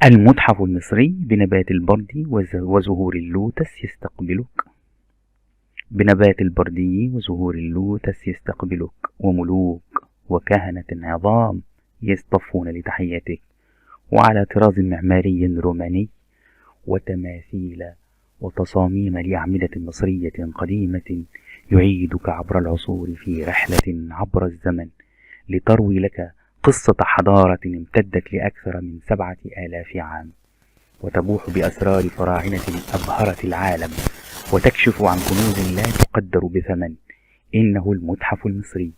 المتحف المصري بنبات البردي وزهور اللوتس يستقبلك. بنبات البردي وزهور اللوتس يستقبلك، وملوك وكهنة عظام يصطفون لتحيتك، وعلى طراز معماري روماني وتماثيل وتصاميم لأعمدة مصرية قديمة يعيدك عبر العصور في رحلة عبر الزمن لتروي لك قصة حضارة امتدت لأكثر من 7000 عام، وتبوح بأسرار فراعنة أبهرت العالم، وتكشف عن كنوز لا تقدر بثمن. إنه المتحف المصري.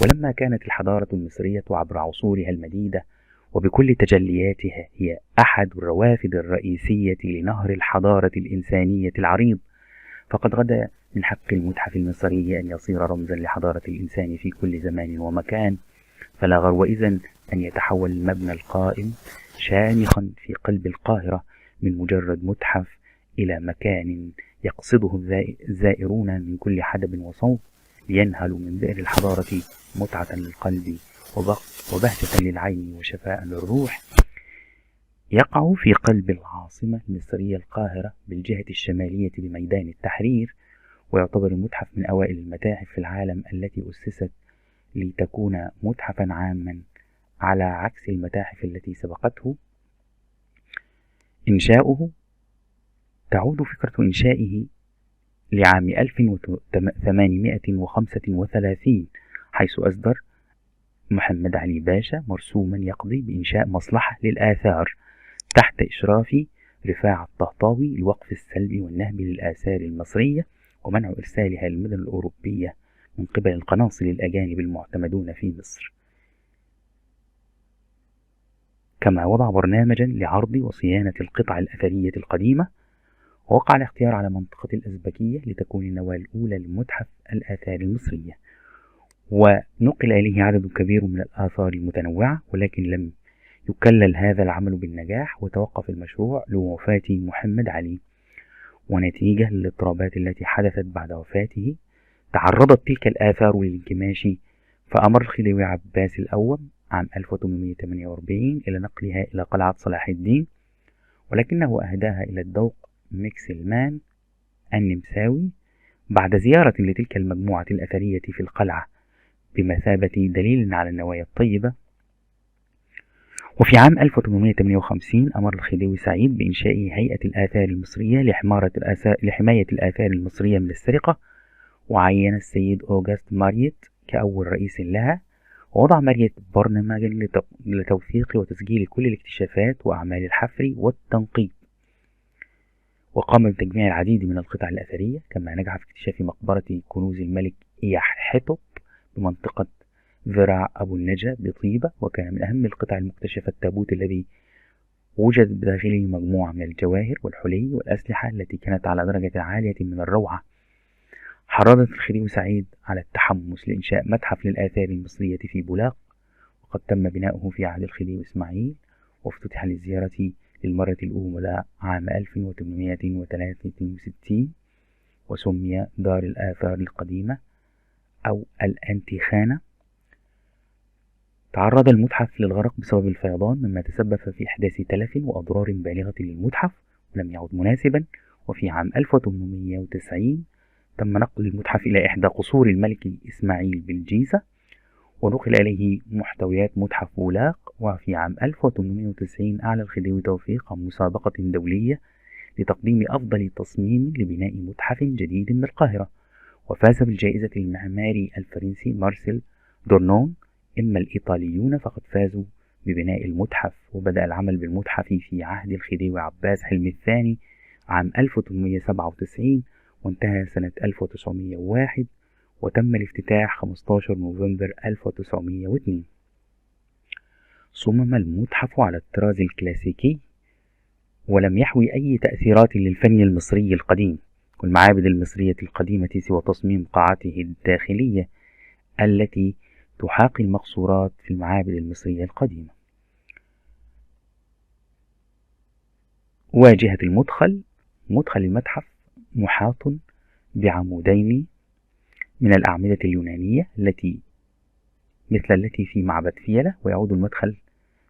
ولما كانت الحضارة المصرية عبر عصورها المديدة وبكل تجلياتها هي أحد الروافد الرئيسية لنهر الحضارة الإنسانية العريض، فقد غدا من حق المتحف المصري أن يصير رمزا لحضارة الإنسان في كل زمان ومكان. فلا غرو إذن أن يتحول المبنى القائم شامخا في قلب القاهرة من مجرد متحف إلى مكان يقصده الزائرون من كل حدب وصوب، لينهلوا من بئر الحضارة متعة للقلب وبهجة للعين وشفاء للروح. يقع في قلب العاصمة المصرية القاهرة بالجهة الشمالية بميدان التحرير، ويعتبر المتحف من أوائل المتاحف في العالم التي أسست لتكون متحفا عاما، على عكس المتاحف التي سبقته. إنشاؤه تعود فكرة إنشائه لعام 1835، حيث أصدر محمد علي باشا مرسوما يقضي بإنشاء مصلحة للآثار تحت إشراف رفاعة الطهطاوي لوقف السلب والنهب للآثار المصرية ومنع إرسالها للمدن الأوروبية من قبل القناصل الأجانب المعتمدون في مصر، كما وضع برنامجا لعرض وصيانة القطع الأثرية القديمة. ووقع الاختيار على منطقة الأزبكية لتكون النواة الأولى لمتحف الآثار المصرية، ونقل إليه عدد كبير من الآثار المتنوعة، ولكن لم يكلل هذا العمل بالنجاح، وتوقف المشروع لوفاة محمد علي. ونتيجة للاضطرابات التي حدثت بعد وفاته تعرضت تلك الآثار للانكماش، فأمر الخديوي عباس الأول عام 1848 إلى نقلها إلى قلعة صلاح الدين، ولكنه أهداها إلى الدوق ميكسلمان النمساوي بعد زيارة لتلك المجموعة الأثرية في القلعة بمثابة دليل على النوايا الطيبة. وفي عام 1858 أمر الخديوي سعيد بإنشاء هيئة الآثار المصرية لحماية الآثار المصرية من السرقة، وعين السيد أوغست ماريت كأول رئيس لها، ووضع ماريت برنامجا لتوثيق وتسجيل كل الاكتشافات وأعمال الحفر والتنقيب، وقام بتجميع العديد من القطع الأثرية، كما نجح في اكتشاف مقبرة كنوز الملك إياحتب بمنطقة ذراع أبو النجا بطيبة، وكان من أهم القطع المكتشفة التابوت الذي وجد بداخله مجموعة من الجواهر والحلي والأسلحة التي كانت على درجة عالية من الروعة. حرضت الخديوي سعيد على التحمس لإنشاء متحف للآثار المصرية في بولاق، وقد تم بناؤه في عهد الخديوي إسماعيل، وافتتح للزيارة للمرة الأولى عام 1863، وسمي دار الآثار القديمة أو الأنتيخانة. تعرض المتحف للغرق بسبب الفيضان، مما تسبب في إحداث تلف وأضرار بالغة للمتحف ولم يعد مناسبا. وفي عام 1890 تم نقل المتحف إلى إحدى قصور الملك إسماعيل بالجيزة، ونقل إليه محتويات متحف بولاق. وفي عام 1890 أعلن الخديوي توثيق مسابقة دولية لتقديم أفضل تصميم لبناء متحف جديد بالقاهرة، وفاز بالجائزة المعماري الفرنسي مارسيل دورنون. إما الإيطاليون فقد فازوا ببناء المتحف، وبدأ العمل بالمتحف في عهد الخديوي عباس حلمي الثاني عام 1897، وانتهى سنة 1901، وتم الافتتاح 15 نوفمبر 1902. صمم المتحف على الطراز الكلاسيكي، ولم يحوي أي تأثيرات للفن المصري القديم والمعابد المصرية القديمة سوى تصميم قاعته الداخلية التي تحاكي المقصورات في المعابد المصرية القديمة. واجهة مدخل المتحف محاط بعمودين من الأعمدة اليونانية مثل التي في معبد فيلة، ويعود المدخل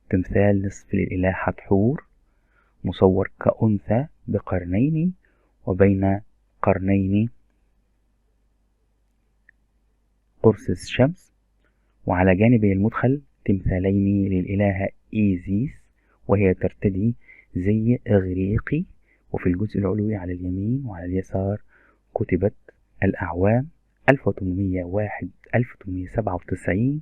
تمثال نصف الإله حتحور مصور كأنثى بقرنين، وبين قرنين قرص الشمس، وعلى جانبي المدخل تمثالين للإلهة إيزيس وهي ترتدي زي إغريقي. وفي الجزء العلوي على اليمين وعلى اليسار كتبت الأعوام 1801 1897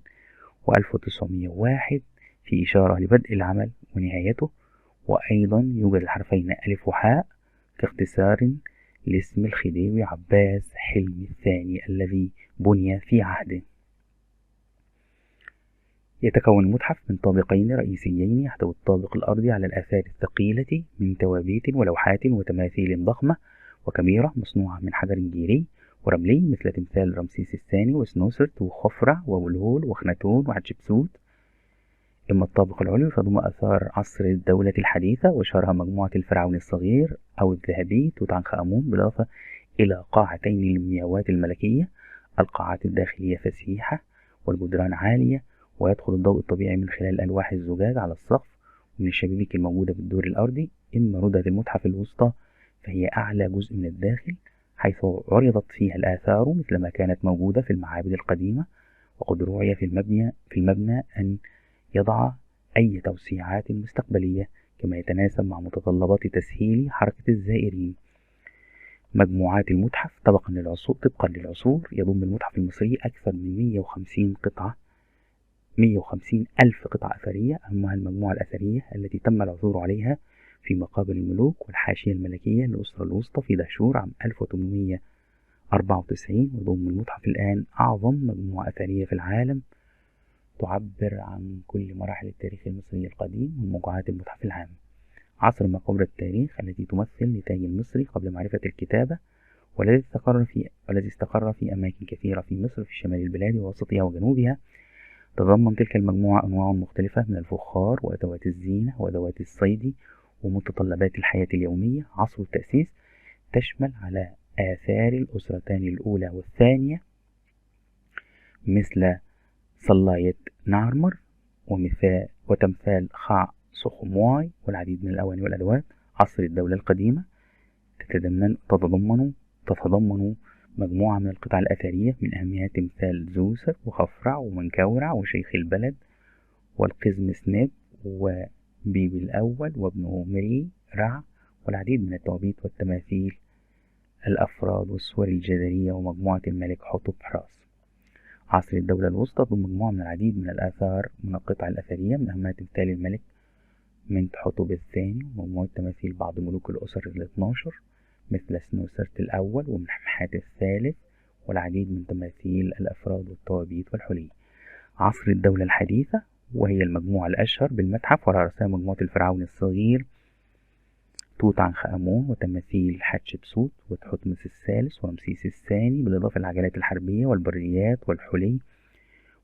و1901 في إشارة لبدء العمل ونهايته. وأيضا يوجد الحرفين ألف وحاء كاختصار لاسم الخديوي عباس حلمي الثاني الذي بني في عهده. يتكون المتحف من طابقين رئيسيين، يحتوي الطابق الأرضي على الآثار الثقيلة من توابيت ولوحات وتماثيل ضخمة وكبيرة مصنوعة من حجر جيري ورملي مثل تمثال رمسيس الثاني وسنوسرت وخفرع وولهول وخناتون وحتشبسوت. أما الطابق العلوي فضم آثار عصر الدولة الحديثة وشارها مجموعة الفرعون الصغير أو الذهبي توت عنخ آمون، بالإضافة إلى قاعتين للمومياوات الملكية. القاعات الداخلية فسيحة والجدران عالية، ويدخل الضوء الطبيعي من خلال ألواح الزجاج على السقف ومن الشبابيك الموجودة في الدور الأرضي. إما ردة المتحف الوسطى فهي أعلى جزء من الداخل، حيث عرضت فيها الآثار مثل ما كانت موجودة في المعابد القديمة، وقد رعي في المبنى أن يضع أي توسيعات مستقبلية كما يتناسب مع متطلبات تسهيل حركة الزائرين. مجموعات المتحف طبقا للعصور يضم المتحف المصري أكثر من 150 ألف قطعة أثرية، أهمها المجموعة الأثرية التي تم العثور عليها في مقابر الملوك والحاشية الملكية للأسرة الوسطى في دهشور عام 1894. ويضم المتحف الآن أعظم مجموعة أثرية في العالم تعبر عن كل مراحل التاريخ المصري القديم من موضوعات المتحف العام. عصر مقابر التاريخ التي تمثل نتاج المصري قبل معرفة الكتابة، والذي استقر في أماكن كثيرة في مصر في شمال البلاد ووسطها وجنوبها. تضمن تلك المجموعة أنواع مختلفة من الفخار وأدوات الزينة وأدوات الصيد ومتطلبات الحياة اليومية. عصر التأسيس تشمل على آثار الأسرتين الأولى والثانية مثل صلاية نعرمر وتمثال خاع سخمواي والعديد من الأواني والأدوات. عصر الدولة القديمة تتضمن مجموعة من القطع الأثرية من أهمها تمثال زوسر وخفرع ومنكورع وشيخ البلد والقزم سنيب وبيبي الأول وابنه مري رع والعديد من التوابيت والتماثيل الأفراد والصور الجدارية ومجموعة الملك حتب حراس. عصر الدولة الوسطى ضم مجموعة من العديد من الآثار من القطع الأثرية من أهمها تمثال الملك منتحتب الثاني ومجموعة تماثيل بعض ملوك الأسر ال12 مثل سنوسرت الأول ومنحمحات الثالث والعديد من تماثيل الأفراد والتوابيت والحلي. عصر الدولة الحديثة وهي المجموعة الأشهر بالمتحف وعلى رأسها مجموعة الفرعون الصغير توت عنخ آمون وتماثيل حتشبسوت وتحتمس الثالث ورمسيس الثاني، بالإضافة للعجلات الحربية والبريات والحلي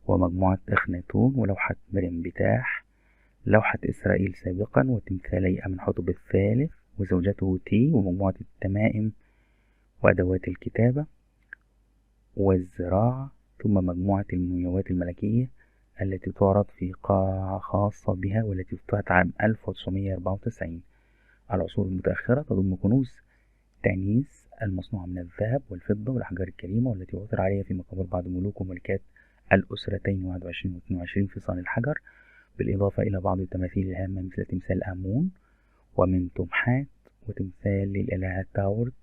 ومجموعة أخناتون ولوحة مريم بتاح، لوحة إسرائيل سابقا وتمثالي أمنحتب الثالث وزوجته تي ومجموعة التمائم وأدوات الكتابة والزراعة، ثم مجموعة المومياوات الملكية التي تعرض في قاعة خاصة بها والتي افتتحت عام 1994. العصور المتأخرة تضم كنوز تانيس المصنوعة من الذهب والفضة والأحجار الكريمة والتي عثر عليها في مقابر بعض ملوك وملكات الأسرتين 21 و 22 في صان الحجر، بالإضافة إلى بعض التماثيل الهامة مثل تمثال آمون ومنتمحات وتمثال للإلهة تاورت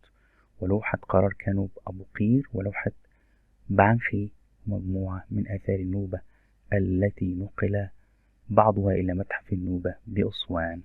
ولوحة قرار كانوب أبو قير ولوحة بعنخي، مجموعة من آثار النوبة التي نقل بعضها إلى متحف النوبة بأسوان.